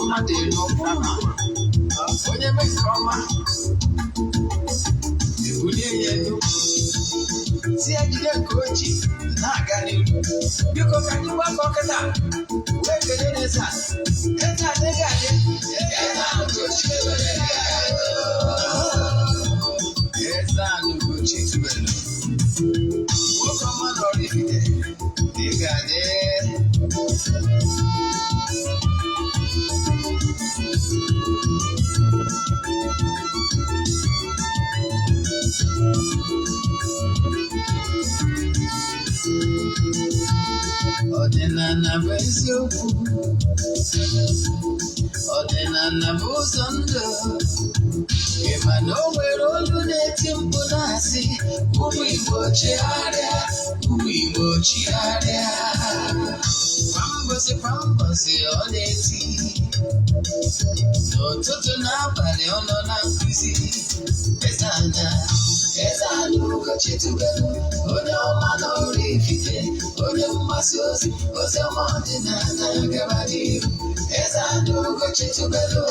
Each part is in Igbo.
Mmadụ elu ọkwụrụ na onye mee nke ọma, ebulie ya elu, si ya jide nke oji na-aga n'ihu. Biko, ka anyị gbakọ kịta wee kelee n'eze a. Eze adịghị adị, eze ahụ. Eze anyị Ugochi tubelu, nwoke ọma na Oraifite, ị ga-adị. Ọdịnala bụ eziokwu, ọdịnala bụ ụzọ ndụ. Ị ma na o nwere olu na-eti mkpu na-asị, "Ụmụ Igbo, chigharịa, ụmụ Igbo, chigharịa." Kwa mbọsị kwa mbọsị ọ na-eti, n'ụtụtụ n'abalị ọ nọ na nkụzi. Eze anya, eze anya Ugochi tubelu, onye ọma na Oraifite, onye mgbasa ozi ozi ọma ọdịnala, gaba n'ihu. Eze anya Ugochi tubelu,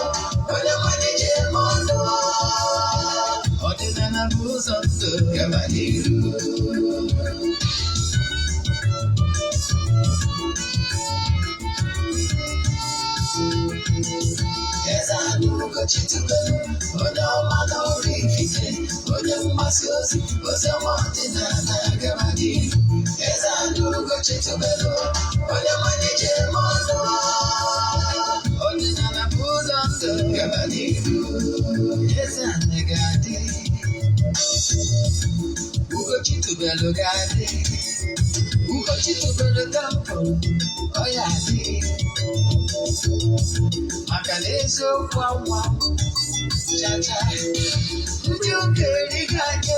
onye mmanya ji eme ọnụ, ọdịnala bụ ụzọ ndụ, gaba n'ihu. Eze anyị Ugochi tubelu, onye ọma na Oraifite, onye mgbasa ozi ozi ọma ọdịnala, gaba n'ihu. Eze anyị Ugochi tubelu, onye mmanya ji eme ọnụ, ọdịnala bụ ụzọ ndụ, gaba n'ihu. Eze anyị ga-adị, Ugochi tubelu ga-adị, Ugochi tubelu temple ọ ya adị, maka na eziokwu anwa chacha. Ndị ụka erighị anyị,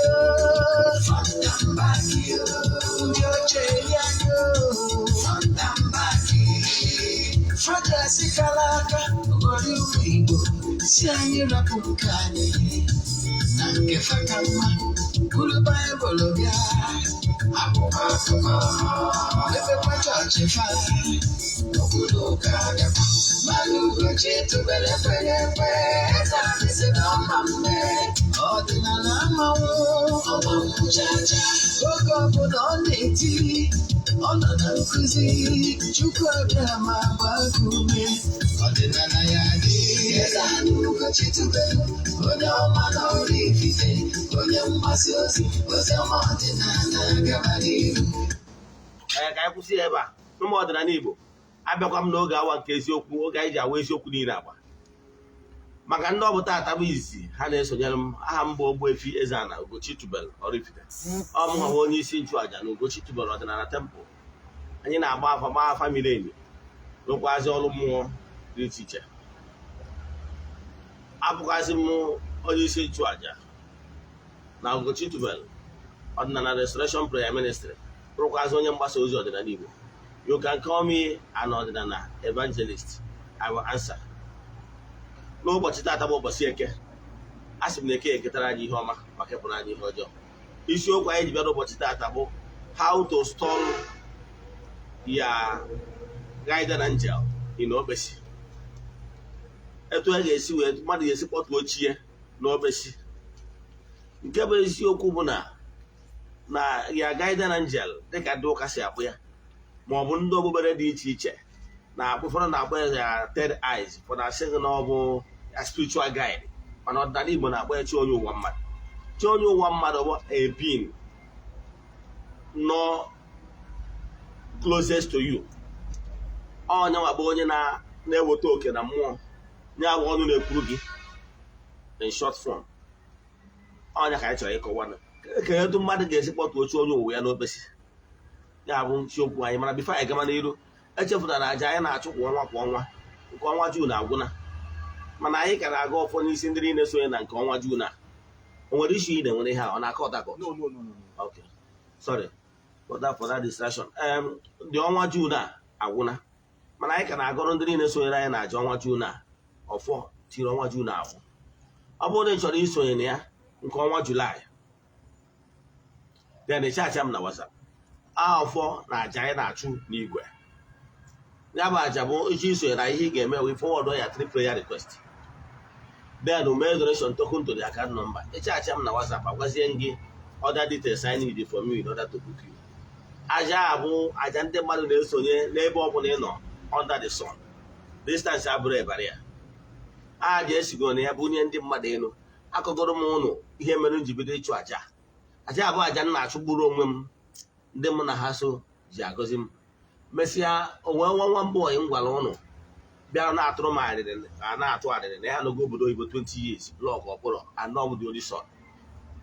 fọndambaki. Ndị oche eri anyị, fọndambaki. Fadasi kara aka ghọrọ ụmụ Igbo, si anyị rapụ nke anyị na nke faka mma, buru Baịbụl bịa, akwụkwọ akụkọ, mepekwa chọọchị fa, obodo ụka gakwa. Mana Ugochi tubelu ekweghị ekwe. Eze anyị si na ọma mme, ọdịnala amanwụ ọmanwụ chacha. Oge ọbụla ọ na-eti, ọ nọ na nkụzi. Chukwu abịa ma gbaa gị ume, ọdịnala ya dị. Eze anyị Ugochi tubelu, onye ọma na Oraifite, onye mgbasa ozi ozi ọma ọdịnala, gaba n'ihu. Ee, ka anyị kwụsị ya ebe a. Ụmụ ọdịnala Igbo, abịakwa m n'oge awa nke eziokwu, oge anyị ji awa eziokwu niile agba. Maka ndị ọ bụ taata bụ izi ha na-esonyere m, aha m bụ Ogbuefi Eze-Ana Ugochi tubelu Oraifite. Ọ mụ nwa onye isi nchụaja na Ugochi tubelu ọdịnala temple. Anyị na-agba afa, gbaa afa miri emi, rụkwazi ọrụ mmụọ dị iche iche. Abụkwazị m onye isi nchụaja na Ugochi tubelu ọdịnala Restoration Prayer Ministry, rụkwazị onye mgbasa ozi ọdịnala Igbo. You can call me an ọdịnala evangelist, I will answer. N'ụbọchị taata bụ ụbọchị Eke. A sị m na Eke eketara anyị ihe ọma maka kepụrụ anyị ihe ọjọọ. Isiokwu anyị ji bịa n'ụbọchị taata bụ how to stall your guardian angel in okpesi. Etu a ga-esi wee mmadụ ga-esi kpọtuo chi ya n'okpesi. Nke bụ eziokwu bụ na ya guardian angel, dịka ndị ụka si akpụ ya, ma ọ bụ ndị okpukpere dị iche iche na-akpụ, ụfọdụ na-akpọ ya third eyes, ụfọdụ asị gị na ọ bụ ya spiritual guide, mana ọdịnala Igbo na-akpọ ya chi onye ụwa mmadụ. Chi onye ụwa mmadụ bụ a being nọ closest to you. Onye nwa bụ onye na-eweta oke na mmụọ ya, bụ ọnụ na-ekwuru gị in short form. Ọnya ka anyị chọrọ ịkọwa na ka etu mmadụ ga-esi kpọtuo chi onye ụwa ya n'okpesi, ya bụ isiokwu anyị. Mana before anyị gama n'iru, echefuna na aja anyị na-achụ kwa ọnwa kwa ọnwa, nke ọnwa June agwụna, mana anyị ka na-aga ọfọ n'isi ndị niile sonye na nke ọnwa June a. O nwere issue ị na-enwere ihe a ọ na-akọ ọtakọ? No. Okay, sorry for that distraction. Dị ọnwa June a agwụna, mana anyị ka na-agọrọ ndị niile sonyere anyị na aja ọnwa June a ọfọ tiri ọnwa June agwụ. Ọ bụrụ na ị chọrọ isonye na ya nke ọnwa Julaị, then chat m na WhatsApp. Ọfọ na aja anyị na-achụ n'igwe. Ya bụ aja bụ iji isonye na ihe ị ga-eme wee forward ya three prayer request, then mee donation token to the account number. Ịchaachị m na WhatsApp, agwazie m gị other details I need from you in order to book you. Aja a bụ aja ndị mmadụ na-esonye n'ebe ọ bụla ị nọ under the sun. Distance abụrụ ebara ya. Aja esigo na ya bụ onye ndị mmadụ elu. Akọgoro m ụnụ ihe mere m ji bido ịchụ aja. Aja bụ aja m na-achụgburu onwe m, ndị mụ na ha so ji agọzi m. Mesịa onwe nwa nwa mbụ m gwara ụnụ bịara na-atụrụ m arịrị, a na-atụ arịrị na ya nọgo obodo oyibo 20 years, block ọkpụrọ anọ bụ the only son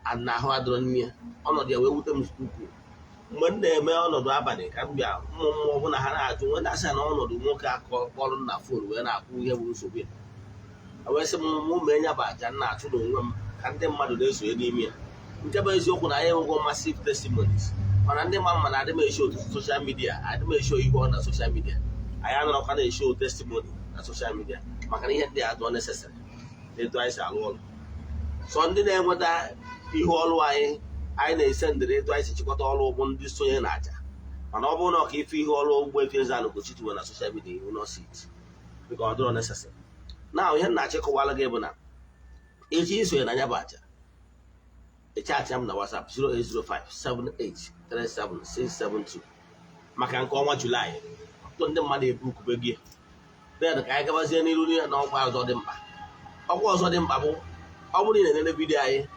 and na ahụ adịrọ nne ya. Ọnọdụ ya wee wute m ukwuu. Mgbe m na-eme ọnọdụ abalị ka m bịa, ụmụ mmụọ bụ na ha na-ajụ nwee na-asị na ọnọdụ nwoke akọrọ m na phone wee na-akwụ ihe bụ nsogbu ya. Wee sị m mụ mee ya bụ aja m na-achụ n'onwe m ka ndị mmadụ na-esonye n'ime ya. Nke bụ eziokwu na anyị enwego massive testimonies, mana ndị ma mma na adị m e show social media, adị m e show ihe ọ na social media. Anyị anọrọkwa na-e show testimony na social media maka na ihe ndị a adụọ necessary etu anyị si alụ ọrụ. So ndị na-enweta ihe ọrụ anyị, anyị na-ese ndịrị etu anyị si chịkọta ọrụ bụ ndị sonye na aja. Mana ọ bụrụ na ọka ife ihe ọrụ Ogbuefi Eze-Ana Ugochi na social media, you will not see it because ọ dịrọ necessary. Na ihe m na-achịkọwala gị bụ na echi isonye na ya bụ aja, ịchatị m na WhatsApp 08057837672 maka nke ọnwa Julaị. Ọtụtụ ndị mmadụ ebukube gị. Then ka anyị gabazie n'iru na ọkwa ọzọ dị mkpa. Ọkwa ọzọ dị mkpa bụ, ọ bụrụ na ị na-enene video anyị,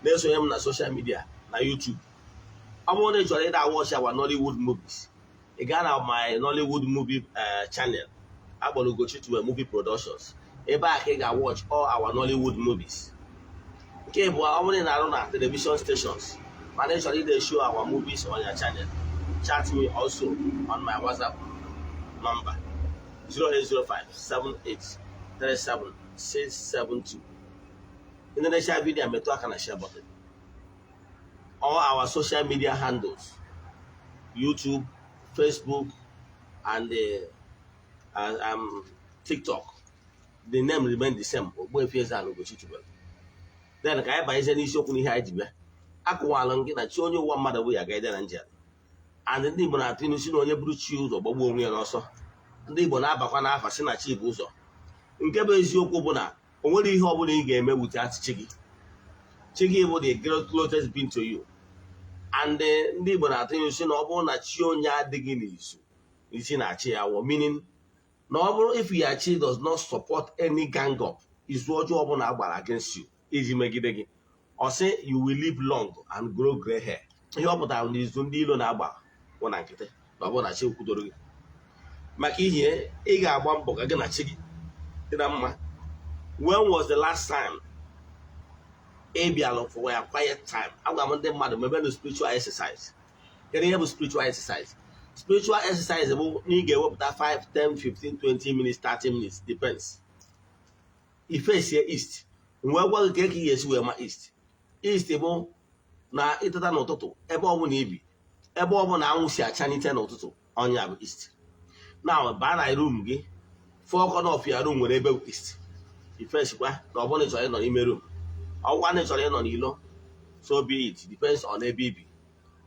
na-esonye m na social media na YouTube, ọ bụrụ na ị chọrọ ịda watch our Nollywood movies, ị gaa na my Nollywood movie channel akpọrọ Ugochi Tubelu Movie Productions. Ebe a ka ị ga-watch all our Nollywood movies. Nke bụ, ọ bụrụ na ị na-arụ na television stations mana ị chọrọ ide show our movies on your channel, chat me also on my WhatsApp number 08057837672. Indonesia video, metụ aka na share button. All our social media handles, YouTube, Facebook and TikTok, the name remain the same, Ogbuefi Eze-Ana Ugochi Tubelu. Then ka anyị banyezie n'isiokwu n'ihe anyị ji bịa. Akụwalụ m gị na chi onye ụwa mmadụ bụ ya gaide na njem, and ndị Igbo na-atụ ilu si na onye buru chi ụzọ gbagbuo onwe ya n'ọsọ. Ndị Igbo na-abakwa n'afa si na chi bụ ụzọ. Nke bụ eziokwu bụ na o nwere ihe ọ bụla ị ga-eme without chi gị. Chi gị bụ the closest being to you. And ndị Igbo na-atụ ilu si na ọ bụrụ na chi onye adịghị n'izu, isi na-achị ya wọ, meaning na ọ bụrụ if your chi does not support any gang up, izu ọjọọ ọbụla agbara against you iji megide gị, ọ sị you will live long and grow gray hair. Ihe ọ pụtara na izu ndị ilo na-agba bụ na nkịtị na ọ bụrụ na chi kwudoro gị. Maka ihe ị ga-agba mbọ ka gị na chi gị dị na mma. When was the last time ị bịalụ for a quiet time? Agwa m ndị mmadụ mebenụ spiritual exercise. Kedu ihe bụ spiritual exercise? Spiritual exercise bụ na ị ga-ewepụta 5, 10, 15, 20 minutes, 30 minutes, depends. Ifesie east, wee gwa gị ka ị ga-esi wee ma east. East bụ na ịteta n'ụtụtụ, ebe ọ bụla ibi, ebe ọ bụla anwụ si achanite n'ụtụtụ, ọnya bụ east. Now baa na room gị, four corner of your room nwere ebe bụ east. Ifesikwa na ọ bụla ị chọrọ ịnọ n'ime room, ọgwa na ị chọrọ ịnọ n'ilo, so be it, depends on ebe ibi.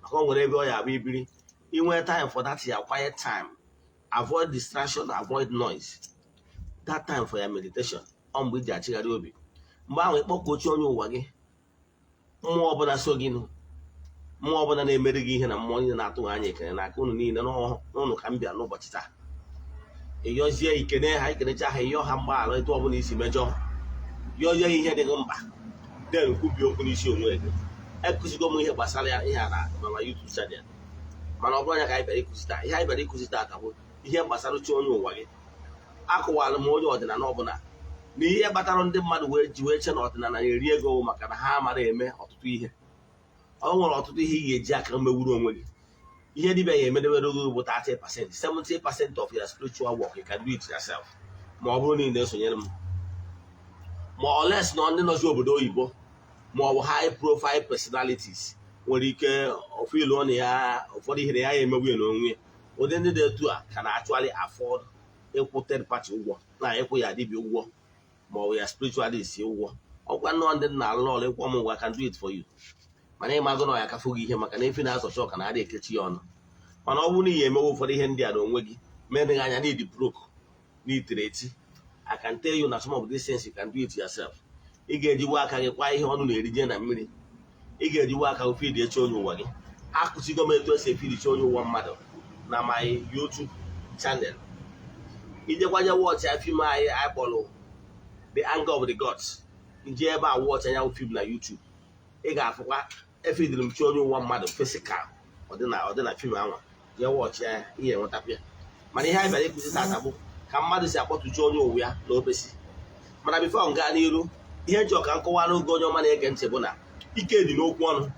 Maka o nwere ebe ọ ya abụ ibiri, inwe time for that your quiet time, avoid distraction, avoid noise, that time for your meditation. Ọ mgbe iji achịgharị obi, mgbe ahụ ịkpọkuo chi onye ụwa gị, mmụọ ọbụla so gị nụ, mmụọ ọbụla na-emere gị ihe, na mmụọ niile na-atụghị anya ekele n'aka unu niile n'ụnụ ka m bịa n'ụbọchị taa. Ịyọzie ikene ha, ikenecha ha, ịyọ ha mgbaghara etu ọbụla isi mejọ, yọzie ihe dị gị mkpa, then kwubie okwu n'isi onwe gị. Ekụzigo m ihe gbasara ya ihe a na na YouTube channel, mana ọ bụrụ ya ka anyị bịara ịkụzi taa. Ihe anyị bịara ịkụzi taa bụ ihe gbasara chi onye ụwa gị. Akụwara m onye ọdịnala ọbụla na ihe kpatara ndị mmadụ wee ji wee che na ọdịnala na-eri ego maka na ha amara eme ọtụtụ ihe. Ọ nwere ọtụtụ ihe ị ga-eji aka mewuru onwe gị. Ihe dibịa ya emedewere gị bụ 30%, 70% of your spiritual work you can do it yourself, ma ọ bụrụ na ị na-esonyere m, ma ọ less na ndị nọzi obodo oyibo ma ọ bụ high profile personalities nwere ike ofu ilu na ya ụfọdụ ihe na ya emegbu ya n'onwe ya. Ụdị ndị dị etu a ka na-actually afford ịkwụ third party ụgwọ na ịkwụ ya dibịa ụgwọ ma ọ bụ ya spiritualist ụgwọ. Ọkwa nnọọ ndị na-alụ ọrụ ịkwụ m ụgwọ, I can do it for you. Mana ịmagụ na ọ ya kafụ gị ihe maka na efi na-azọcha ọka na adị ekechi ya ọnụ. Mana ọ bụrụ na ị ga-emewe ụfọdụ ihe ndị a n'onwe gị, Mereghị anya n'idi broke n'itiri eti. I can tell you na some of these things, you can do it yourself. Ị ga-ejiwe aka gị kwa ihe ọnụ na-erije na mmiri. Ị ga-ejiwe aka gị feed echi onye ụwa gị. Akụzigo m etu esi efeedichi onye ụwa mmadụ na my YouTube channel. Ijekwaje watch ya film anyị anyị kpọrọ The Anger of the Gods. Nje ebe a watch anya film na YouTube, ị ga-afụkwa efeediri m chi onye ụwa mmadụ physical. Ọ dị na film anwa. Jee watch ya, ihe enwetakwa ya. Mana ihe anyị bịara ịkụzi tata bụ ka mmadụ si akpọtụchi onye ụwa ya na okpesi. Mana before m gaa n'iru, ihe nchọ ka m kọwaa n'oge onye ọma na-ege ntị bụ na ike dị n'okwu ọnụ.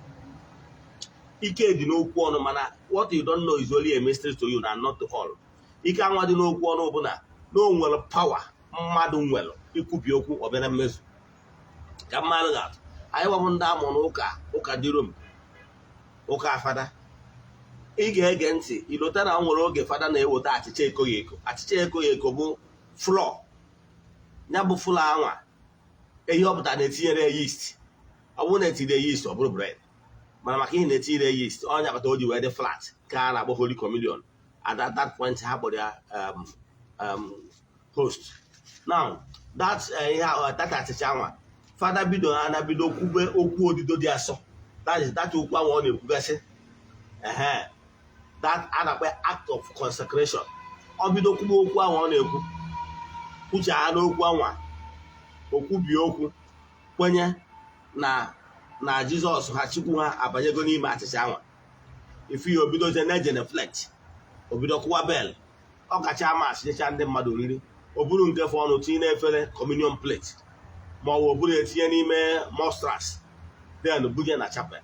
Ike dị n'okwu ọnụ, mana what you don't know is only a mystery to you and not to all. Ike anwa dị n'okwu ọnụ bụ na o nwere power mmadụ nwere ikwubi okwu, ọ bịa na mmezu. Ka mmadụ ga-atụ anyị gwabụ ndị amụ n'ụka, ụka dị Rom, ụka fada. Ị ga-ege ntị, ilota na o nwere oge fada na-eweta achịcha ekoghị eko. Achịcha ekoghị eko bụ flour. Ya bụ flour anwa, ehi ọpụta na-etinyere ya yeast. Ọ bụrụ na etinye yeast, ọ bụrụ bread. Mana maka ihe na-etinyere yeast, ọnya kpata o ji wee dị flat, ka a na-akpọ Holy Communion. At that point, ha kpọrọ ya host. Now that ihe that achịcha anwa, fada bido ha na bido kwube okwu odido dị asọ. That is that okwu ahụ ọ na-ekwugasị, ehe, that a na-akpọ act of consecration. Ọ bido kwube okwu ahụ ọ na-ekwu, kwuchaa n'okwu anwa, okwubie okwu, kwenye na Jizọs ha, Chukwu ha, abanyego n'ime achịcha anwa. Ifu ya, obidozie na genuflect, obido kụwa bell. Ọ kacha amasị nyecha ndị mmadụ oriri. O buru nke fọ ọnụ tinye n'efere communion plate, ma ọ bụ o buru etinye n'ime monstrance, then bunye na chapel.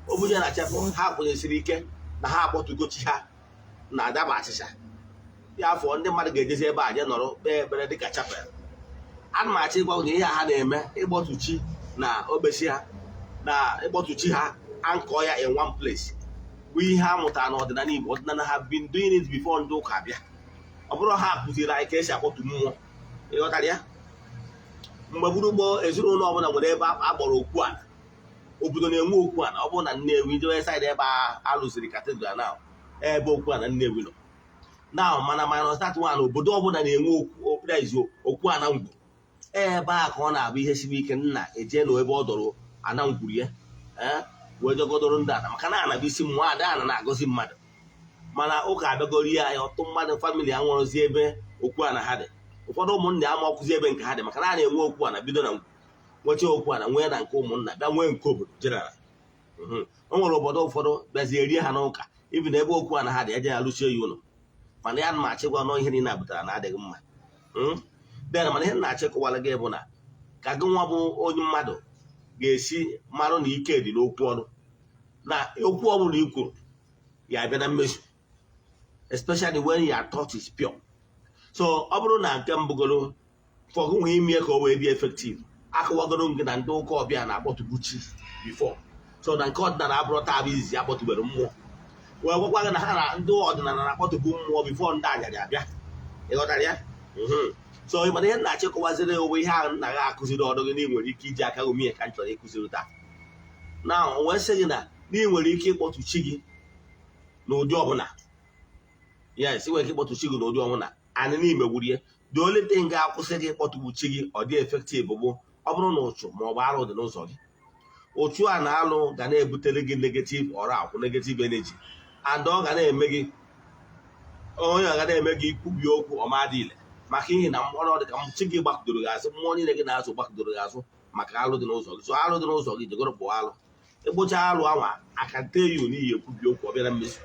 O bunye na chapel, ha kwenyesiri ike na ha akpọtugo chi ha na adaba achịcha ya. Afọ ndị mmadụ ga-ejezi ebe a je nọrọ kpee ekpere dịka chapel. Ana m achọ ịgwa gị na ihe a ha na-eme, ịkpọtu chi na okpesi ha na ịkpọtu chi ha, ankọ ya in one place, bụ ihe a mụtara n'ọdịnala Igbo. Ọdịnala ha been doing it before ndị ụka bịa. Ọ bụrụ ha kụziri anyị ka esi akpọtu mmụọ, ịghọtara ya? Mgbe gburu gboo, ezinụlọ ọbụla nwere ebe a kpọrọ okwu ala. Obodo na-enwe okwu ala. Ọ bụrụ na Nnewi jewe side ebe a alụsiri cathedral na ebe okwu ala Nnewi nọ now. Mana minus that one, obodo ọbụla na-enwe okwu, that is okwu ana ngwu. Ebe a ka ọ na-abụ ihe siri ike, nna eje na ebe ọ dọrọ ana ngwuru ya, ee, wee jegodoro ndị ana, maka na ana bụ isi mmụọ. Ada ana na-agọzi mmadụ. Mana ụka abịagoro ya anyị ọtụ mmadụ, family a nwụrụzi ebe okwu ana ha dị. Ụfọdụ ụmụnna ama ọkụzi ebe nke ha dị, maka na a na-enwe okwu ana bido na ngwu, nwechaa okwu ana, nwee na nke ụmụnna, bịa nwee nke obodo general. O nwere obodo ụfọdụ bịazie rie ha n'ụka ibi na ebe okwu ana ha dị, eje ya lụchie ya ụlọ. Mana ya ma achịkwa nọ ihe niile butere na adịghị mma. Then mana ihe m na-achịkọwara gị bụ na ka gị nwa bụ onye mmadụ ga-esi marụ na ike dị n'okwu ọnụ, na okwu ọbụla i kwuru ya abịa na mmezu, especially when your thought is pure. So ọ bụrụ na nke mbụgoro fọgụ nwee ime ka o wee dị effective, akọwagoro m gị na ndị ụka ọbịa na-akpọtụbu chi before. So na nke ọdịnala abụrụ taa bụ izizi akpọtụbere mmụọ. Wee gwakwa gị na ha na ndị ọdịnala na-akpọtụbu mmụọ before ndị anyarị abịa. Ịghọtara ya? So mana ihe m na-achịkọwaziri onwe, ihe ahụ nna gị akụziri ọdụ gị na ị nwere ike iji aka gị mee, ka m chọrọ ịkụziri taa. Na o wee sị gị na ị nwere ike ịkpọtụ chi gị n'ụdị ọbụla. Yes, ị nwere ike ịkpọtụ chi gị n'ụdị ọbụla anyị n'ime gwuru ya. The only thing ga-akwụsị gị ịkpọtụgbu chi gị ọ dị effective bụ ọ bụrụ na ụchụ ma ọ bụ arụ dị n'ụzọ gị. Ụchụ a na alụ ga na-ebutere gị negative ọrụ akwụ, negative energy, and ọ ga na-eme gị onye ọ ga na-eme gị ikwubi okwu ọmadị ile, maka ihi na mkpọrọ dị ka chi gị gbakụdoro gị azụ, mmụọ niile gị na-azụ gbakụdoro gị azụ maka alụ dị n'ụzọ gị. So alụ dị n'ụzọ gị, jegoro kpụọ alụ. Ịkpụcha alụ anwa aka nte yu n'ihi ekwubi okwu, ọ bịa na mmezu,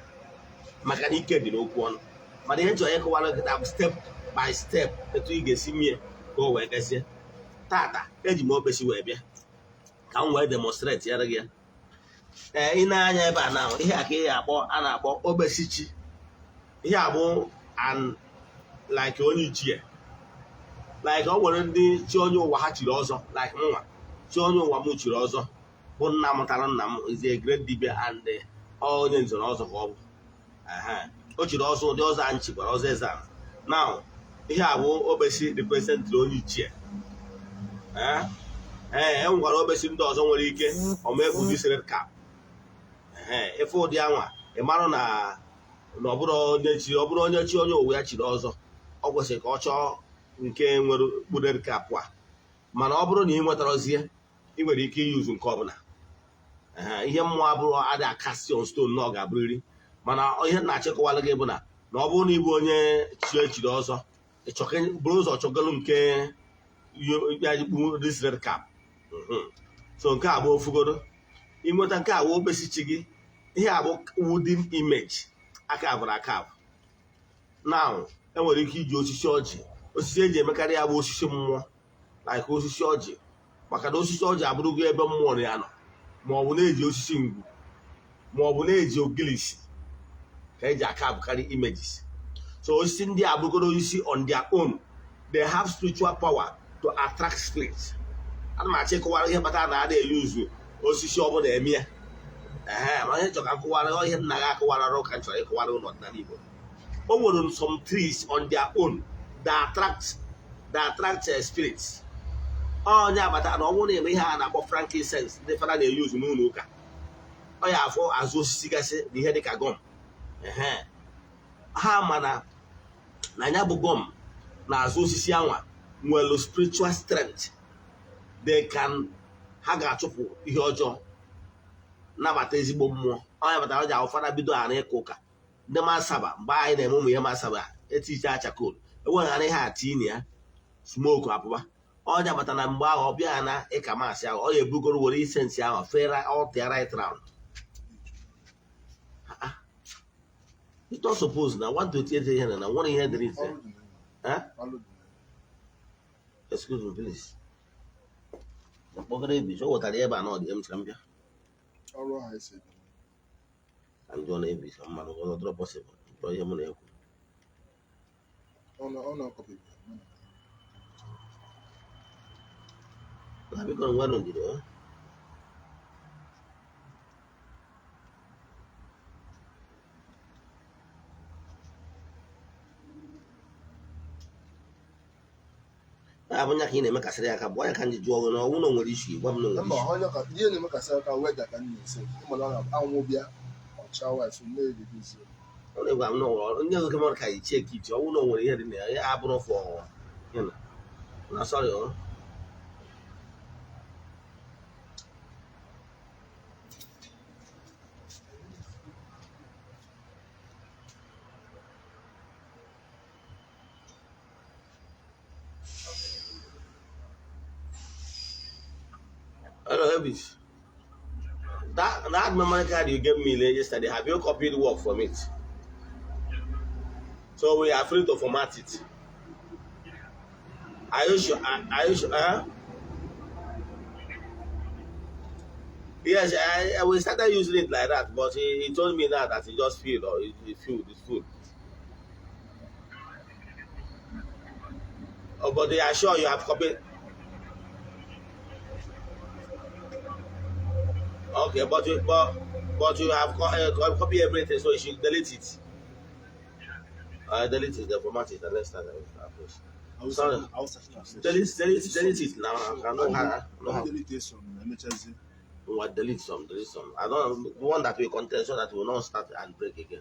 maka na ike dị n'okwu ọnụ. Mana ihe nchọrọ ịkọwara gị taa bụ step by step etu ị ga-esi mie ka o wee gazie. Tata eji m okpesi wee bịa ka m wee demonstrate yara gị ya. Ee, ị na-anya ebe a na ihe a ka ị akpọ a na-akpọ okpesi chi. Ihe a bụ an like onye ichie, like ọ nwere ndị chi onye ụwa ha chiri ọzọ, like mụnwa, chi onye ụwa m chiri ọzọ bụ nna mụtara nna m is a great dibia and onye nze na ọzọ ka ọ bụ. O chiri ọzọ, ụdị ọzọ anyị chikwara ọzọ eze ala. Now ihe a bụ okpesi representịrị onye ichie. Ee, e nwekwara okpesi ndị ọzọ nwere ike ọma ekpu this red cap. Ee, ife ụdị anwa, ị marụ na Na ọ bụrụ onye chi, ọ bụrụ onye chi, onye ụwa ya chiri ọzọ, ọ kwesịrị ka ọ chọọ nke nwere kpụrụ cap a. Mana ọ bụrụ na ị nwetarozie, ị nwere ike iyuzu nke ọbụla. Ehe, ihe mmụọ abụrụ adị akasi on stone na ọ ga-abụrịrị. Mana ihe m na-achịkọwalụ gị bụ na ọ bụrụ na ị bụ onye chi echiri ọzọ, buru ụzọ chọgolu nke ya kpu this red cap. So nke a bụ ofugoro ịnweta nke a bụ okpesi chi gị. Ihe a bụ wooden image aka abụrụ aka abụ. Now, enwere ike iji osisi ọjị. Osisi eji emekarị ya bụ osisi mmụọ, like osisi ọjị, maka na osisi ọjị abụrụgo ebe mmụọ na ya nọ, ma ọ bụ na-eji osisi ngwu, ma ọ bụ na-eji ogilisi ka eji aka abụkarị images. So osisi ndị a abụrụgoro osisi on their own, they have spiritual power to attract spirits. Ana m achọ ịkọwara ihe kpatara na a na-eyuzu osisi ọbụla eme ya. Ee, ma ihe chọrọ ka m kọwara, ihe nna gị akọwara ka m chọrọ ịkọwara ụlọ ọdịnala Igbo. O nwere some trees on their own that attract spirits. Onye agbata na ọ bụrụ na eme ihe a na-akpọ frankincense ndị fada na-eyuzu n'ụlọ ụka, ọ ya afọ azụ osisi gasị na ihe dịka gum. Ehe, ha ma na ya bụ gum na azụ osisi anwa nwere spiritual strength. They can, ha ga-achụpụ ihe ọjọọ, nabata ezigbo mmụọ. Onye batara ọ ji ahụ fada bido ghara ịka ụka ndị masaba. Mgbe anyị na-eme ụmụ ihe masaba, eticha charcoal, enweghara ihe atinye ya, smoke apụba. Ọnya bata na mgbe ahụ ọ bịa na ịka mass ahụ, ọ ya ebugoro were incense ahụ fere altar right round. You don't suppose na 128 ihe na nwere ihe dịrị ise. Eh? Excuse me, please. Kpọgara ebi o wetara ya ebe a na ọ dị m ka m bịa. Ọrụ ahụ esi Ka m jụọ na ebi ka mmadụ ọ dọrọ possible jụọ ihe m na-ekwu. Ọ na-akọpị. Na biko, ngwanụ ndidi ọ. Ya bụ nya ka ị na-emekasịrị ya aka bụ onye ka m ji jụọ gị na ọnwụ na o nwere isi, gwa m na o nwere Mba. isi. Onye ka ihe na-emekasị aka weda ka m na-ese, ịmana ọ na anwụ bịa ọcha so na-ereduzi. Ọ na-egwa m na ọ nwere ndị nwoke mmadụ ka yi check iti ọnwụ na o nwere ihe dị na ya, ya abụrụ fọ ya na sorry ọ. Hello, Elvis. That memory card you gave me yesterday, have you copied work from it? So we are free to format it. Are you sure? Are you sure? Huh? Yes, we started using it like that, but he told me now that he just filled or he filled, it's full. Oh, but they are sure you have copied. Okay, but you have copied everything, so you should delete it. Delete it, then format it, and let's start. Sorry. Delete, delete, delete it now. I know how. I know how. Delete some emechazi. What, delete some, delete some. I don't the one that we contain so that we will not start and break again.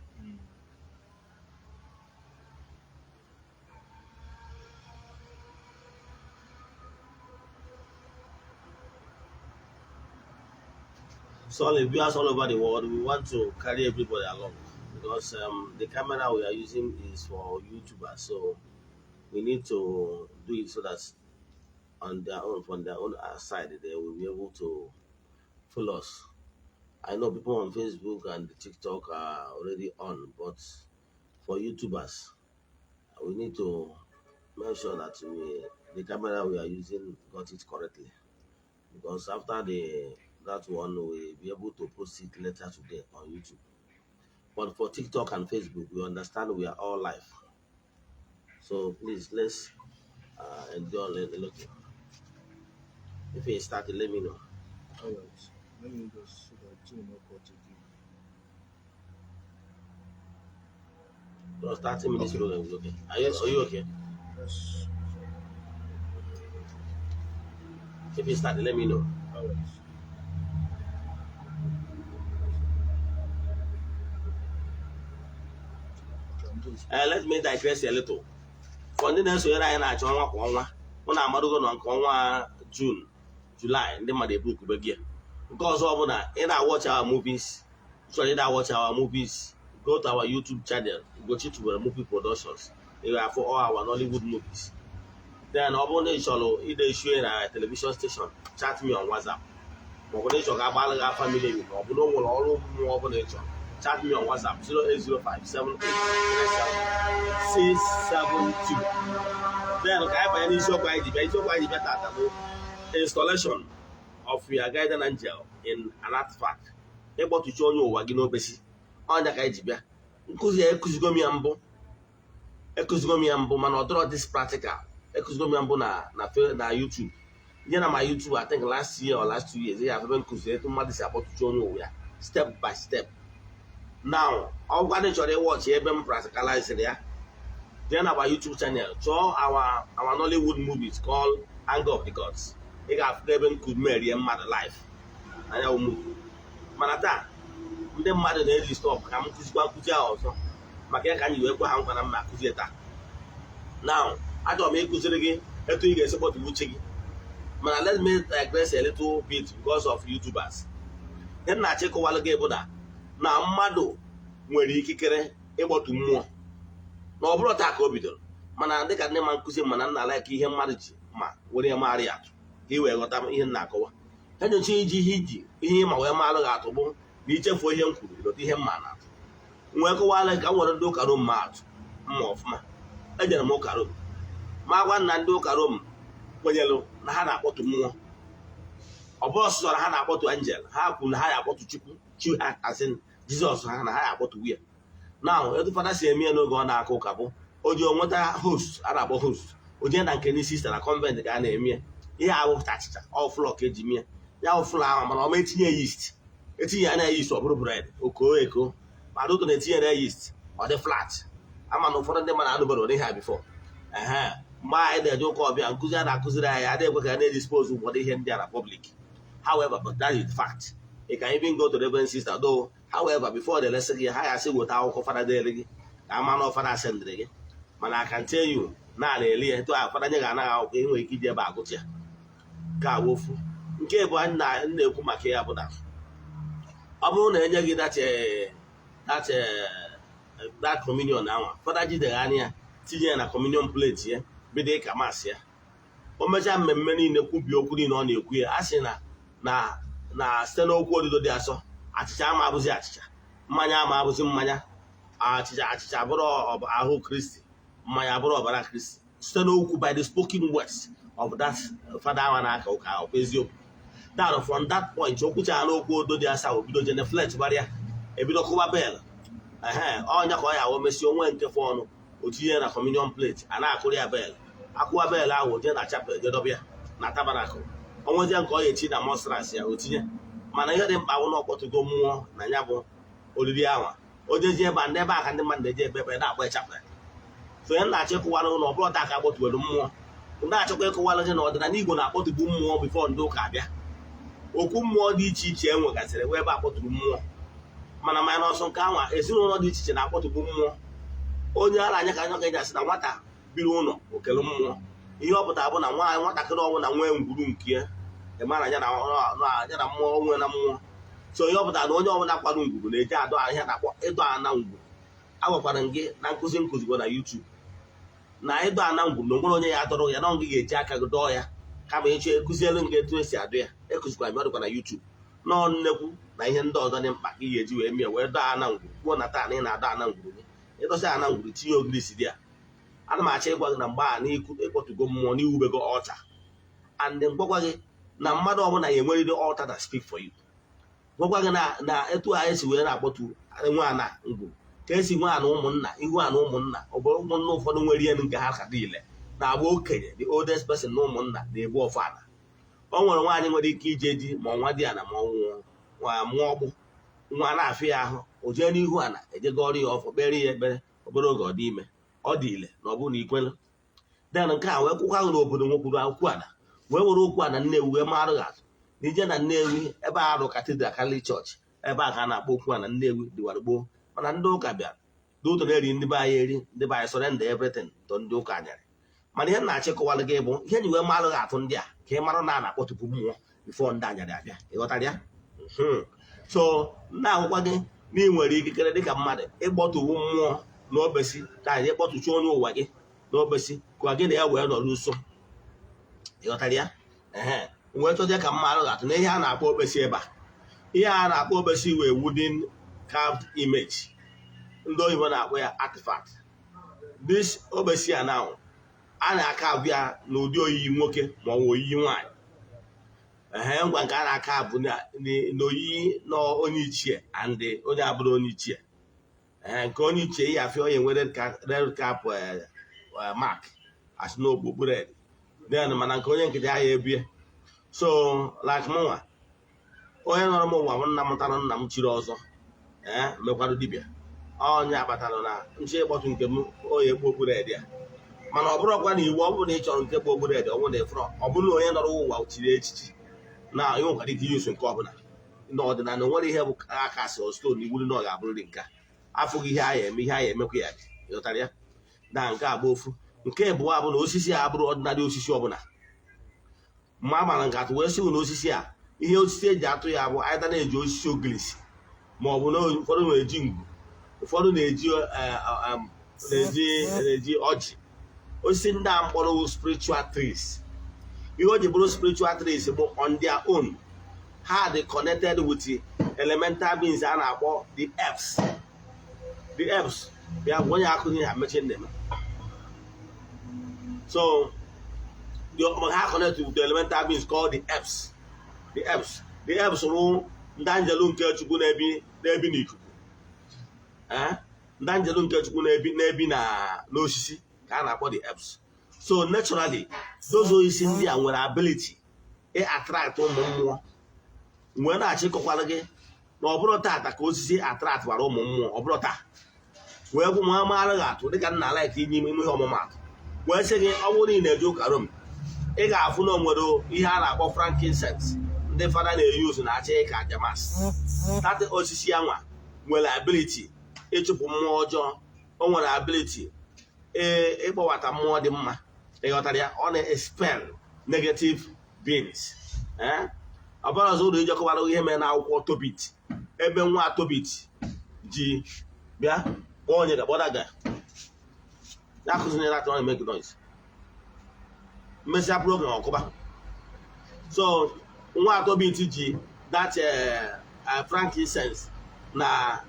So all the viewers all over the world, we want to carry everybody along because the camera we are using is for YouTubers, so we need to do it so that on their own, from their own side, they will be able to follow us. I know people on Facebook and TikTok are already on, but for YouTubers, we need to make sure that we the camera we are using got it correctly, because after the that one we'll be able to post it later today on YouTube. But for TikTok and Facebook, we understand we are all live. So please, let's endure a little. If you start, let me know. All right. Let me just so that two not cut again. Just 30 minutes Okay. program is okay. Are you okay? Yes. If you start, let me know. All right. Let me digress a little. For ndị na-esonyere anyị na-achọ ọnwa kwa ọnwa, mụ na amadogo nọ nke ọnwa June, July, ndị mmadụ ebukube gị. Nke ọzọ bụ na ị na-watch our movies, chọrọ ị na-watch our movies, go to our YouTube channel, Ugochi Tubelu Movie Productions. Ị ga-afụ all our Nollywood movies. Then ọ bụrụ na ị chọrọ ide issue na television station, chat me on WhatsApp, ma ọ bụ na ị chọrọ ka agbalị gị afa miri emi, ma ọ bụ na o nwere ọrụ mmụọ ọ bụla ị chọrọ, chat me on WhatsApp 08057837672. Then ka anyị banye n'isiokwu anyị ji bịa. Isiokwu anyị ji bịa tata bụ installation of your guardian angel in an artifact, ịkpọtụchi onye ụwa gị n'obesi. Ọnya ka anyị ji bịa. Nkụzi ya ekụzigo m ya mbụ, ekụzigo m ya mbụ, mana ọ dọrọ this practical. Ekụzigo m ya mbụ na YouTube nye na ma YouTube, I think last year or last 2 years. Ya afebe nkụzi etu mmadụ si akpọtụchi onye ụwa ya step by step. Now, ọ gwa ndị chọrọ ịwatch ebe m practicalized ya, jee na our YouTube channel, chọọ our Nollywood movies called Anger of the Gods. Ị ga-afụ ebe m merie mmadụ live anya movie. Mana taa, ndị mmadụ na-eji stop ka m kụzikwa nkụzi ahụ ọzọ, maka ya ka anyị wee gwa ha nkwa na mma akụzie taa. Now, achọrọ m ịkụziri gị etu ị ga-esi kpọtụ uche gị, mana let me digress a little bit because of YouTubers. Ihe m na-achọ ịkọwalụ gị bụ na mmadụ nwere ikikere ịkpọtụ mmụọ, na ọ bụrụ taa ka o bidoro. Mana dịka ndị ma nkụzi, mana nna like ihe mmadụ ji ma were ya marị atụ ka ị wee ghọta ihe m na-akọwa. Enyocha iji ihe iji ihe ịma wee malụ gị atụ bụ na ichefuo ihe m kwuru, ịlọta ihe mma na-atụ. Nwee kọwala ka m nwere ndị ụka Rom ma atụ mma ọfụma. Ejere m ụka Rom, ma gwa na ndị ụka Rom kwenyere na ha na-akpọtụ mmụọ. Ọ bụrụ ọsụsọ na ha na-akpọtụ angel, ha kwuru na ha ya-akpọtụ Chukwu, chi ha, asị Jizọs ha, na ha ya-akpọtụ ya. Na etu fada si eme ya n'oge ọ na-aka ụka bụ o ji onweta host a na-akpọ host, o jee na nke ndị sista na convent ka a na-eme ya. Ihe ahụ achịcha ọ flour ka eji mie ya bụ flour ahụ, mana ọ ma etinye yeast. Etinye ya na yeast, ọ bụrụ bread oko eko, ma ụtụ na-etinye na yeast, ọ dị flat. Ama na ụfọdụ ndị mmadụ anụbara ụdị ha before. Ehe, mgbe anyị na-eje ụka ọbịa, nkụzi a na-akụziri anyị adịghị ekwe ka a na-edispose ụfọdụ ihe ndị a na public. However, but that is the fact. You can even go to Reverend Sister though. However, before the lesson gị, ha ga-asị weta akwụkwọ fada dịrị gị ka ama na fada sendịrị gị. Mana I can tell you na a na-eli ya etu a, fada nye ga-anaghị akwụkwọ, ị nwere ike iji ebe agụta ya nke a wofu. Nke bụ anyị na-ekwu maka ya bụ na ọ bụrụ na enye gị that communion anwa, fada jidere anya ya tinye ya na communion plate ya, bido ịka mass ya, o mechaa mmemme niile, kwubie okwu niile ọ na-ekwu ya, a sị na site n'okwu odido dị asọ, achịcha ama abụzi achịcha, mmanya ama abụzi mmanya, achịcha abụrụ ahụ Kristi, mmanya abụrụ ọbara Kristi, site n'okwu, by the spoken words of that fada ahụ na-aka ụka ahụ. Bụ eziokwu that from that point o kwuchara n'okwu odo dị asaa, obido genuflect gbara ebido kụwa bell. Ehe, ọnya ka ọ ya awụ mesie onwe nke fọ ọnụ, o tinye na communion plate, a na-akụrụ ya bell. Akụwa bell ahụ, jee na chapel, jee dọbịa na tabernacle, onwezie nke ọ ya eti na monstrance ya, o tinye. Mana ihe dị mkpa bụ na ọkpọtụgo mmụọ na ya bụ oriri ahụ. O jezie ebe a, ndị ebe a ka ndị mmadụ na-eje ebe ebe na-akpọ chapel. So onye na-achọ ịkụwara ụlọ, ọ bụrụ taa ka akpọtuwere mmụọ, ndị achọkwa ịkụwara gị na ọdịnala Igbo na-akpọtụbu mmụọ before ndị ụka abịa. Okwu mmụọ dị iche iche e nwegasịrị wee ebe akpọtụrụ mmụọ, mana ọsọ nke anwa, ezinụlọ dị iche iche na-akpọtụbu mmụọ. Onye a na-anya ka anya ka eji asị na nwata biri ụlọ okele mmụọ. Ihe ọ pụtara bụ na nwaanyị nwatakịrị ọbụla nwee ngwuru nke ya, ịmara ya na mmụọ nwee na mmụọ. So ihe ọ pụtara na onye ọbụla kwado ngwuru na-eji adọ ahịa na-akpọ ịdọ ana ngwuru. Agwakwara m gị na nkụzi nkụzigbo na YouTube na ịdọ ana ngwuru na onwere onye ya adọrọ ya, na ọ gị ga-eji aka gị dọọ ya. Kama ịchọ ekụzielu m gị etu esi adụ ya, ekụzikwara m, ọ dịkwa na YouTube nọọ nnekwu na ihe ndị ọzọ dị mkpa ka ị ga-eji wee mie wee dọọ ana ngwuru. Kwuo na taa na ị na-adọ ana ngwuru gị, ịdọsa ana ngwuru, tinye ogirisi dị ya. Ana m achọ ịgwa gị na mgbe a n'ikwu ịkpọtugo mmụọ n'iwubego altar, and ngwakwa gị na mmadụ ọbụla ya enwerịrị altar that speak for you. Gwakwa gị na etu anyị si wee na-akpọtu nwe ana ngwuru ka esi nwe ana ụmụnna ihu ana ụmụnna obodo. Ụmụnna ụfọdụ nwere ihe nke ha ka niile na-agba okenye, the oldest person na ụmụnna na-ebu ọfọ ana. O nwere nwaanyị nwere ike ije di ma ọnwa dị ana, ma ọ nwụọ nwa mụọ ọkpụ nwa na-afịa ya ahụ, o jee n'ihu ana ejegọrọ ya ọfọ, kpere ya ekpere. Obere oge ọ dị ime, ọ dị ile na ọ bụrụ na ikwelu den nke a wee kwụkwa ahụ n'obodo nwekwuru akwụkwọ ana wee were okwu ana Nnewi wee marụ gị atụ na ije na Nnewi ebe a arụ Cathedral Catholic Church, ebe a ka a na-akpọ okwu ana Nnewi dịwara gboo. Mana ndị ụka bịara Dị ụtọ na-eri ndị be anyị eri, ndị be anyị surrender everything to ndị ụka anyarị. Mana ihe m na-achịkọwalụ gị bụ ihe ji wee malụ gị atụ ndị a, ka ị mara na a na-akpọtụpụ mmụọ before ndị anyarị abịa. Ịghọtara ya? So na-agwụkwa gị na ị nwere ikikere dịka mmadụ ịkpọtụwu mmụọ n'obesi, ka anyị ịkpọtụchi onye ụwa gị n'obesi, ka gị na ya wee nọrọ nso. Ịghọtara ya? Ehe, wee chọzie ka mma alụ atụ na ihe a na-akpọ okpesi ebe a. Ihe a na-akpọ okpesi wee wooden carved image, ndị oyibo na-akpọ ya artifact. This okpesi a now, a na-aka abịa n'ụdị oyiyi nwoke ma ọ bụ oyiyi nwaanyị. Ehe, ngwa, nke a na-aka bụ n'oyiyi na onye ichie and onye abụrụ onye ichie. Ee, nke onye ichie ya afịa onye nwere red cap mark as n'okpukpu red then, mana nke onye nkịtị ahịa ebie. So like mụnwa, onye nọrọ m ụwa bụ nna mụtara nna m chiri ọzọ, ee, mekwarụ dibịa. Onye akpatara na nche ịkpọtụ nke m onye ekpu okpu red ya. Mana ọ bụrụkwa na iwu ọ bụrụ na ị chọrọ nke bụ okpu red, ọ bụrụ na ịfụrọ, ọ bụrụ na onye nọrọ ụwa chiri echichi na ị nwekwara ike iyusu nke ọbụla. N'ọdịnala, nwere ihe bụ aka asị stone iwuru na ọ ga-abụrịrị nke a. Afụghị ihe a ya eme, ihe a ya emekwa ya. Ịghọtara ya? Na nke a bụ ofu. Nke abụọ bụ na osisi a abụrụ ọdịnala osisi ọbụla. Mma a mara nke atụ wee sị na osisi a, ihe osisi eji atụ ya bụ anyị na-eji osisi ogilisi, ma ọ bụ na ụfọdụ na-eji ngwu, ụfọdụ na-eji ọjị. Osisi ndị a mkpọrọ spiritual trees. Ihe o ji bụrụ spiritual trees bụ on their own, ha dị connected with the elemental beings a na-akpọ the elves. The elves bịa bụ onye akụghị ha mechie nne. So the ha connect with the elemental beings called the elves. The elves, the elves bụ ndị anjelu nke Chukwu na-ebi n'ikuku. Ndị anjelu nke Chukwu na-ebi na n'osisi ka a na-akpọ the elves. So naturally, those osisi ndị a nwere ability ị attract ụmụ mmụọ. Mgbe na-achịkọkwara gị na ọ bụrụ tata ka osisi attract gwara ụmụ mmụọ, ọ bụrụ taa wee gwụ nwa mara gị atụ dịka nna like inye ime ihe ọmụmatụ wee sị gị, ọ bụrụ na ị na-eje ụka Rom, ị ga-afụ na o nwere ihe a na-akpọ frankincense ndị fada na-eyuzu na-achọ ịka aja mass. That osisi anwa nwere ability ịchụpụ mmụọ ọjọọ. O nwere ability ịkpọbata mmụọ dị mma. Ịghọtara ya? Ọ na-expel negative beings. Ee, ọ bụrụ ọzọ ụlọ ijekọbara ihe mere n'akwụkwọ Tobit, ebe nwa Tobit ji bịa kpọọ onye ga kpọda ga ya akụziri ya na make noise, mmesịa program ọkụba. So nwa Tobit ji that frankincense na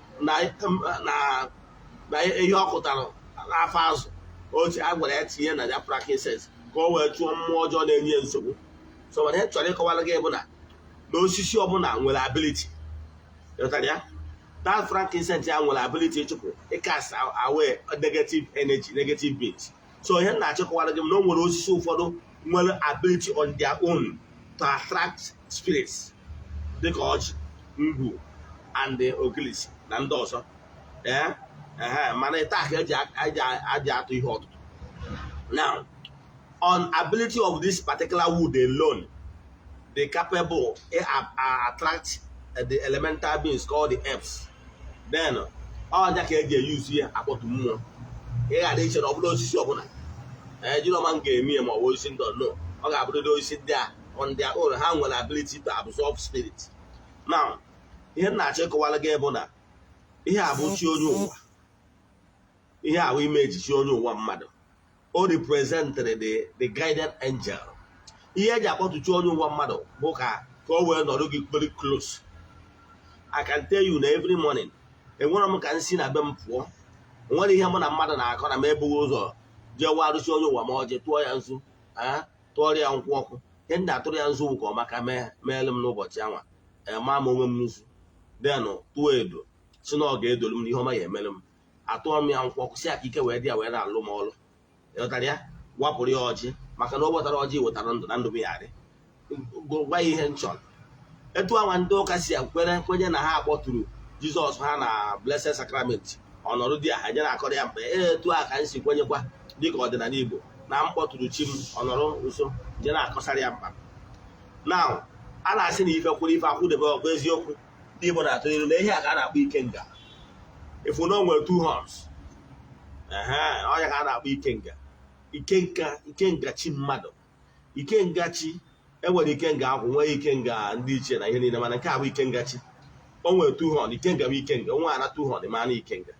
ihe ọ kụtara n'afọ azụ oche a gwara ya tinye na ya frankincense ka o wee chụọ mmụọ ọjọọ na-enye ya nsogbu. So mana ihe chọrọ ịkọwara gị bụ na osisi ọbụla nwere ability. Ịghọtara ya? That frankincense ya nwere ability ịchụpụ, ịcast away negative energy, negative beings. So ihe m na-achịkọwara gị na o nwere osisi ụfọdụ nwere ability on their own to attract spirits, dịka ọjị, ngwu and ogilisi na ndị ọzọ. Ee ehe, mana taa ka eji atụ ihe ọtụtụ. Now, on ability of this particular wood alone, they capable attract the elemental beings called the elves. Then ọnya ka eji eyuzu ya akpọtụ mmụọ. Ị ghara iche na ọ bụla osisi ọbụla ejiri ọma m ga-eme ya, ma ọ bụ osisi ndị no, ọ ga-abụrịrị osisi ndị a on their own ha nwere ability to absorb spirit. Now, ihe m na-achọ ịkọwara gị bụ na ihe a bụ chi onye ụwa. Ihe a bụ imeji chi onye ụwa mmadụ. O representịrị the guardian angel. Ihe eji akpọtụ chi onye ụwa mmadụ bụ ka o wee nọrọ gị very close. I can tell you na every morning, enwere m ka m si na be m pụọ, onwere ihe mụ na mmadụ na-akọ na m ebughị ụzọ jee warụchi onye ụwa ma ọ jee tụọ ya nzu, tụọrọ ya nkwụ ọkụ. Ihe ndị atụrụ ya nzu ka ọ maka meelụ m n'ụbọchị anwa maa m onwe m nzu, denụ tụọ edo si na ọ ga-edolu m n'ihe ọma ya emere m. Atụọ m ya nkwụ ọkụ si ya ka ike wee dị ya wee na-alụ m ọlụ. Ịghọtara ya? Wapụrụ ya ọjị, maka na o wetara ọjị, wetara ndụ na ndụ m ya adị. Gwa ya ihe m chọrọ. Etu anwa ndị ụka si ekwere kwenye na ha akpọtụrụ Jizọs ha na Blessed Sacrament, ọnọdụ dị ha nye na-akọrọ ya mkpa. Etu a ka m si kwenyekwa dịka ọdịnala Igbo na m kpọtụrụ chi m, ọnọrọ nso je na-akọsara ya mkpa. Now, a na-asị na ife kwuru ife akwụdebe ọkwa eziokwu. Ndị Igbo na-atụ ilu na ihe a ka a na-akpọ ikenga. Ifu na o nwere two horns. Ehe, ọnya ka a na-akpọ ikenga, ikenga, ikenga chi mmadụ, ikenga chi. Enwere ikenga akwụ, nwee ikenga ndị ichie na ihe niile, mana nke a bụ ikenga chi. O nwere two horn. Ikenga bụ ikenga onwe ana two horn, ma na ikenga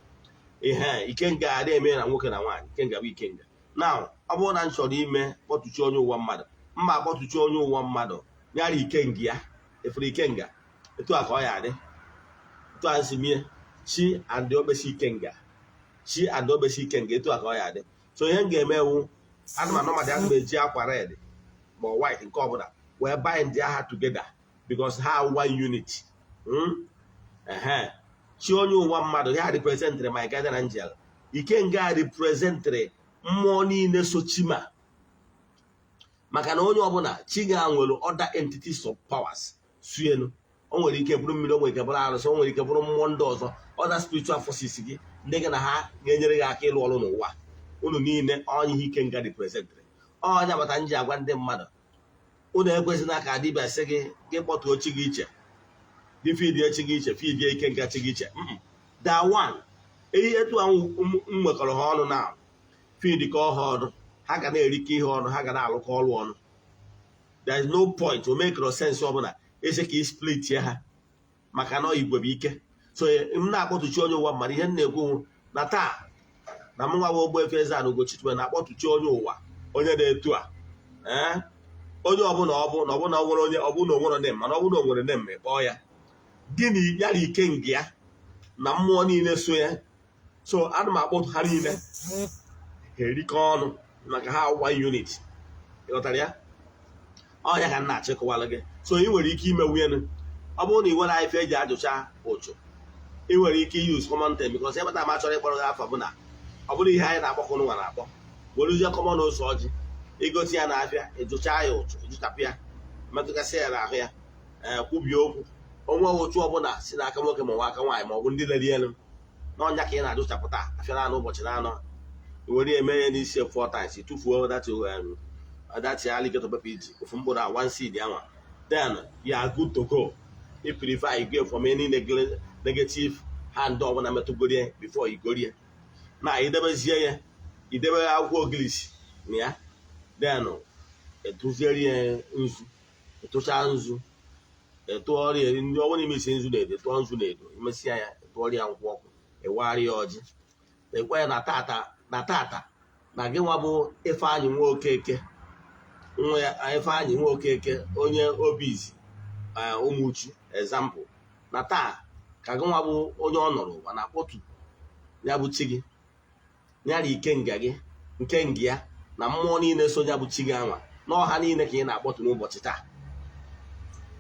ihe ikenga a na-eme na nwoke na nwaanyị. Ikenga bụ ikenga. Now, ọ bụrụ na m chọrọ ime kpọtụchi onye ụwa mmadụ, mma akpọtụchi onye ụwa mmadụ nyara ikenga ya efere ikenga. Etu a ka ọ ya adị, etu a si mie chi and okpesi ikenga, chi and okpesi ikenga, etu a ka ọ ya adị. So ihe m ga-eme ewu anụmanụ mmadụ, ana m eji akwa red ma ọ white, nke ọbụla, wee bind ha together because ha one unit. Ehe, chi onye ụwa mmadụ ya representịrị my guardian angel. Ikenga representịrị mmụọ niile so chima, maka na onye ọbụla chi ga nwere other entities of powers suenu. O nwere ike bụrụ mmiri, o nwere ike bụrụ arụsị, o nwere ike bụrụ mmụọ ndị ọzọ, other spiritual forces gị, ndị gị na ha ga-enyere gị aka ịlụ ọrụ n'ụwa. Unu niile, onye ihe ikenga representịrị onye agbata nji agwa ndị mmadụ, unu ekwesịna ka dibịa sị gị gị kpọtuo chi gị iche, gị fidie chi gị iche, fidie ikenga chi gị iche. Da one ihe etu ahụ m nwekọrọ ha ọnụ na feed ka ha ọnụ, ha ga na-erikọ ihe ọnụ, ha ga na-alụkọ ọrụ ọnụ. There is no point, o make no sense ọbụla ese ka ị split ya ha, maka na igwe bụ ike. So m na-akpọtụchi onye ụwa mmadụ, ihe m na-ekwu na taa na m nwa bụ Ogbuefi Eze-Ana Ugochi na-akpọtụchi onye ụwa, onye na-etu a, ee, onye ọbụla ọ bụ na ọbụla ọ nwere onye ọbụla o nwere nem, mana ọ bụrụ na o nwere nem, kpọọ ya gịnị ya na ikenga ya na mmụọ niile so ya. So ana m akpọtụ ha niile, ha erikọ ọnụ maka ha one unit. Ịghọtara ya? Ọ ya ka m na-achịkọwalụ gị. So ị nwere ike ime nwunye, ọ bụrụ na ị nwere ife eji ajụcha ụchụ, ị nwere ike use common thing, because ebe ma chọrọ ịkpọrọ gị afa bụ na ọ bụrụ ihe anyị na-akpọkọ nwa na-akpọ, werezie common ose ọjị, igosi ya n'afịa, ịjụcha ya ụchụ, ịjụchapụ ya, metụgasị ya n'ahụ ya, ee, kwubie okwu onwe ụchụ ọbụla si n'aka nwoke ma ọ bụ aka nwaanyị ma ọ bụ ndị lere elu n'ọnya ka ị na-ajụchapụta afịa naanị ụbọchị na-anọ. I were ya eme ya n'isi four times, tụfuo that alligator pepper iji ofu mkpụrụ a, one seed anwa, then you are good to go. You purify, you go from any negative hand ọbụla metụgorie before you gorie na idebezie ya, idebe akwụkwọ ogilisi na ya, then etụziere ya nzu, etụcha nzu, etụọrọ ya ndị ọnwụ n'ime isi nzu na-edo, tụọ nzu na-edo, imesịa ya, etụọrọ ya nkwụ ọkụ, ịwagharị ya ọjị, ekwe ya na tata, na tata na gị nwa bụ Ifeanyị nwa Okeke, nwa ya Ifeanyị nwa Okeke, onye obizi Ụmụchu, example, na taa ka gị nwa bụ onye ọ nọrọ ụwa na-akpọtu ya bụ chi gị, ya na ikenga gị, nke nga ya na mmụọ niile so ya bụ chi gị anwa n'ọha niile ka ị na-akpọtu n'ụbọchị taa.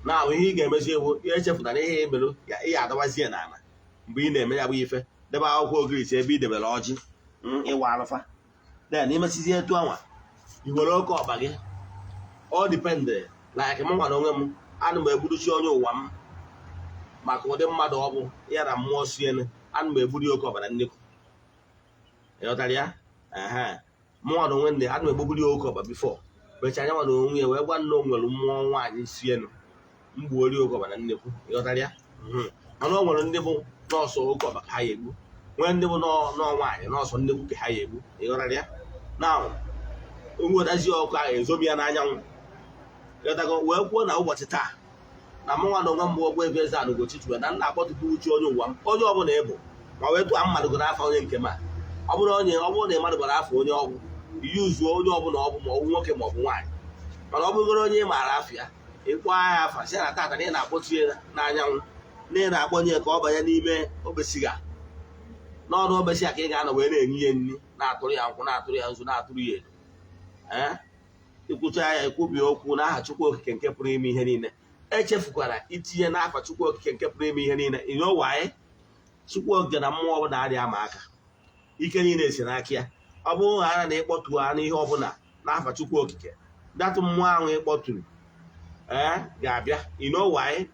Na ahụ ihe ị ga-emezi ewu ihe echefutara ihe emerụ ya, ị ga-adabazie n'ala mgbe ị na-eme ya bụ ife, debe akwụkwọ ogirisi ebe ị debere ọjị ịwa alụfa, then imesizie etu anwa, i were oke ọkpa gị. Ọ depend, like m nwa na onwe m, ana m egburuchi onye ụwa m maka ụdị mmadụ ọ bụ ya na mmụọ sienu, ana m egburi oke ọbara nnekwu. Ịghọtara ya? Ehe, mụnwa na onwe nne, ana m egbubiri oke ọkpa before mecha anya nwa na onwe ya wee gwa nna o nwere mmụọ nwaanyị sienu mgbuori oke ọkpa na nnekwu. Ịghọtara ya? Mana o nwere ndị bụ nọọsụ oke ọkpa ka ha ya egbu, nwee ndị bụ nọọ nwaanyị nọọsụ nnekwu ka ha ya egbu. Ịghọtara ya? Na nwetazi ọkụ ahụ, ezomi ya n'anyanwụ. Ịghọtago? Wee kwuo na ụbọchị taa na mụnwa na onwe m bụ Ogbuefi Eze-Ana Ugochi tubelu na nna akpọtụkwu uche onye ụwa m, onye ọbụla ịbụ ma wee tụọ mmadụ goro afọ onye nke ma ọ bụrụ onye ọ bụrụ na ị mmadụ gbara afọ onye ọgwụ yuzuo onye ọbụla ọ bụ, ma ọ bụ nwoke ma ọ bụ nwaanyị, mana ọ bụrụgoro onye ị maara afọ ya, ịkpọ ya afa, sị na tata na ị na-akpọtu ya n'anyanwụ, na ị na-akpọnye ya ka ọ banye n'ime okpesiga n'ọnụ okpesi ya, ka ị ga-anọ wee na-enye ya nri, na-atụrụ ya nkwụ, na-atụrụ ya nzu, na-atụrụ ya edo. Ee, ikwucha ya, ekwubi okwu n'aha Chukwu Okike nke pụrụ ime ihe niile. Echefukwara itinye n'afa Chukwu Okike nke pụrụ ime ihe niile. You know why? Chukwu Okike na mmụọ ọbụla adịghị ama aka, ike niile si n'aka ya. Ọ bụrụ ghara na ịkpọtu ha n'ihe ọbụla n'afa Chukwu Okike, datụ mmụọ ahụ ịkpọturu ee ga-abịa. You know why?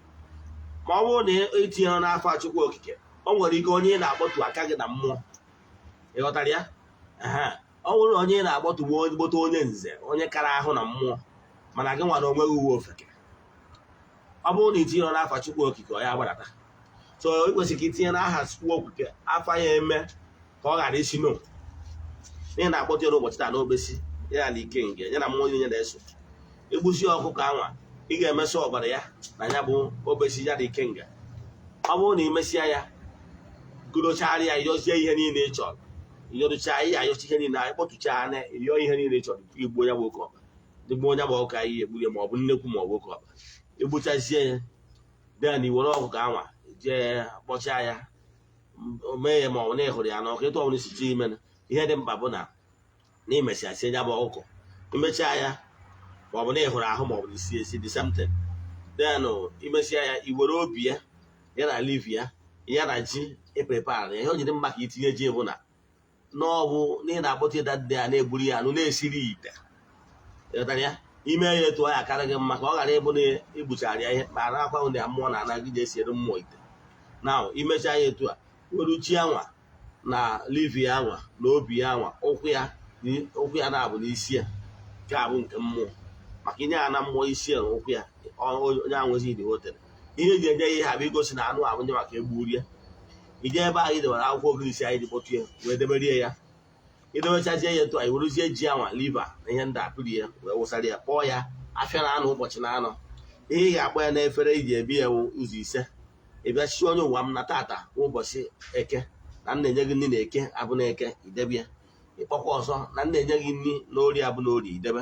Ma ọ bụrụ na itinye n'afa Chukwu Okike, o nwere ike onye ị na-akpọtu aka gị na mmụọ. Ịghọtara ya? Ọ bụrụ na onye ị na-akpọtu bụ ezigbote onye nze, onye kara ahụ na mmụọ, mana gị nwa na onweghị uwe ofeke, ọ bụrụ na itinye n'afa Chukwu Okike, ọ ya gbadata. So ị kwesịrị ka itinye n'aha Chukwu Okike, afa ya eme ka ọ ghara isi no. Na ị na-akpọtụ ya n'ụbọchị taa n'okpesi ya na ikenga ya na mmụọ niile na-eso. Egbusi ọkụkọ anwa, ị ga-emesị ọbara ya na ya bụ okpesi ya na ikenga. Ọ bụrụ na ị mesịa ya, gorochara ya, yọzie ihe niile ị chọrọ, ịyọrụcha ihe, ayọcha ihe niile, anyị kpọtụchaa na ịyọ ihe niile ị chọrọ, igbuo ya bụ oke ọkpa, igbuo ya bụ ọkụkọ anyị egburu ya, ma ọ bụ nnekwu ma ọ bụ oke ọkpa. Egbuchazie ya, then i were ọkụkọ anwa jee kpọchaa ya, mee ya, ma ọ bụ na ị hụrụ ya n'ọkụ, etu ọbụla isi chọọ ime. Ihe dị mkpa bụ na imesịa sie ya bụ ọkụkọ, imechaa ya, ma ọ bụ na ị hụrụ ahụ, ma ọ bụ na isi esi, the same thing. Then imesịa ya, i were obi ya, ya na liver ya, ya na ji e prepare ya. Ihe o jiri mma ka itinye ji bụ na n'ọbụ na ị na-akpọta ịda dị a na-egburu ya anụ na-esiri ite. Ịghọtara ya? Ime ya etu ọ ya akarị gị mma, ka ọ ghara ịbụ na igbuchara ya ihe ma akwa na mmụọ na ana gị ji esiere mmụọ ite. Na imechaa ya etu a, were ji anwa na liver ya anwa na obi ya anwa, ụkwụ ya, ụkwụ ya na-abụ n'isi ya, nke a bụ nke mmụọ, maka inye ya na mmụọ isi ya na ụkwụ ya, onye anwụzi dị hotel. Ihe eji enye ya ihe a bụ igosi na anụ abụ nye maka egburu ya. Ije ebe ahụ idewere akwụkwọ ogirisi anyị ji kpọtụ ya, wee deberie ya. Idewechazie ya etu a, werezie ji anwa, liver na ihe ndị apịrị ya, wee wụsara ya, kpọọ ya afịa na anụ ụbọchị na anọ. Ihe ị ga-akpọ ya n'efere iji ebi ya ụzọ ise. Ị bịa chi onye ụwa m na tata ụbọchị Eke, na m na-enye gị nri na Eke abụ na Eke, idebe ya. Ịkpọkwa ọzọ, na m na-enye gị nri na Orie abụ na Orie, idebe.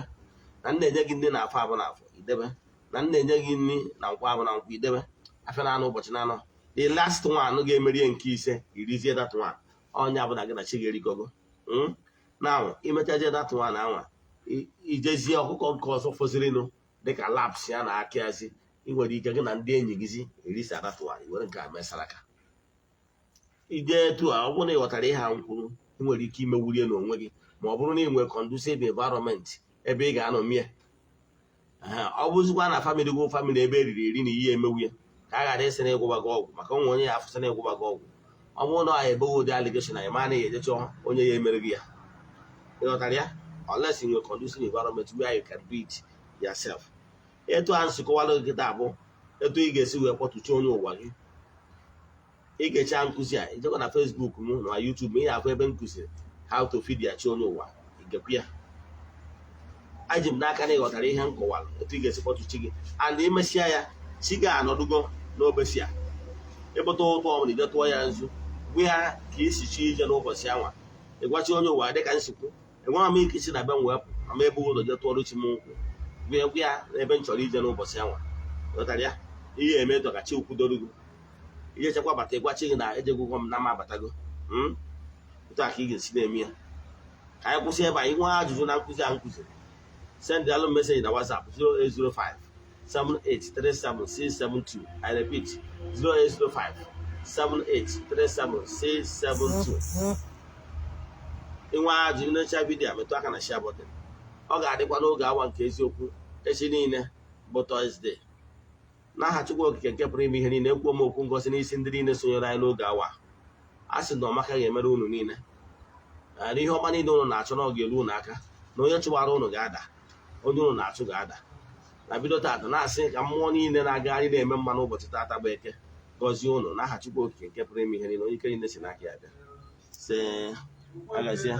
Na m na-enye gị nri na Afọ abụ na Afọ, idebe. Na m na-enye gị nri na Nkwọ abụ na Nkwọ, idebe. Afịa na anụ ụbọchị na anọ, the last one ga-emerie nke ise, irizie that one. Onye abụla gị na chi ga-erikọgo now. Imechazie that one anwa, ijezie ọkụkọ nke ọzọ fọzirinụ dịka laps ya na akịazi, ị nwere ike gị na ndị enyi gị zi erisa that one, were nke a mesara ka ije etu a. Ọ bụrụ na ị ghọtara ihe a m kwuru, ị nwere ike imewurie n'onwe gị, ma ọ bụrụ na ị nwere conducive environment ebe ị ga-anọ mie. Ọ bụzikwa na family gị, family ebe eriri eri na ihe emewu ya, ka a ghara ịsị na ịgwụba gị ọgwụ, maka onwe onye ya afụsị na ịgwụba gị ọgwụ. Ọ bụrụ na ọ ya eboghị ụdị allegation anyị ma na ya eje chọọ onye ya emere gị ya. Ịghọtara ya? Unless you nwere conducive environment where you can do it yourself. Etu a nsịkọwalụ gị kịta bụ etu ị ga-esi wee kpọtụchi onye ụwa gị. Ị ga-echa nkụzi a, ijekwa na Facebook m na YouTube, ị ga-afụ ebe m kụziri how to feed ya chi onye ụwa. Igekwu ya. Aji m n'aka na ị ghọtara ihe m kọwara, etu ị ga-esi kpọtụ chi gị. And imesịa ya, chi gị anọdụgo n'obesi a. Ịkpụta ụtụ ọbụla, ije tụọ ya nzu, gwa ya ka isi chi ije n'ụbọchị anwa. Ịgwachi onye ụwa dịka nsikwu, enweghị m ike isi na be m wepụ ma ebe ụzọ jee tụọrọ chi m nkwụ, gwa ya, gwa ya n'ebe m chọrọ ije n'ụbọchị anwa. Ghọtara ya? Ihe eme etu ka chi kwudoro gị ije chekwa bata. Ịgwa chi gị na ejegwụgwọ m na m abatago. Otu a ka ị ga-esi na-eme ya. Ka anyị kwụsị ebe a. Ị nwee ajụjụ na nkụzi a nkụziri, send alụ message na WhatsApp 0805 7837672. I repeat, 0805 7837672. Inwe ajụjụ necha video, metụ aka na share button. Ọ ga-adịkwa n'oge awa nke eziokwu echi niile bụ Thursday. N'aha Chukwu Okike nke pụrụ ime ihe niile, ekwuo m okwu ngosi n'isi ndị niile sonyere anyị n'oge awa a. Sị na ọmaka ga-emere unu niile na ihe ọma niile unu na-achọ na ọ ga-eru unu aka, na onye chụwara unu ga-ada, onye unu na-achụ ga-ada. Na bido tata, na-asị ka mmụọ niile na-agagharị na-eme mma n'ụbọchị tata bụ Eke gọzie unu, n'aha Chukwu Okike nke pụrụ ime ihe niile, onye ike niile si n'aka ya bịa. Sị agazie.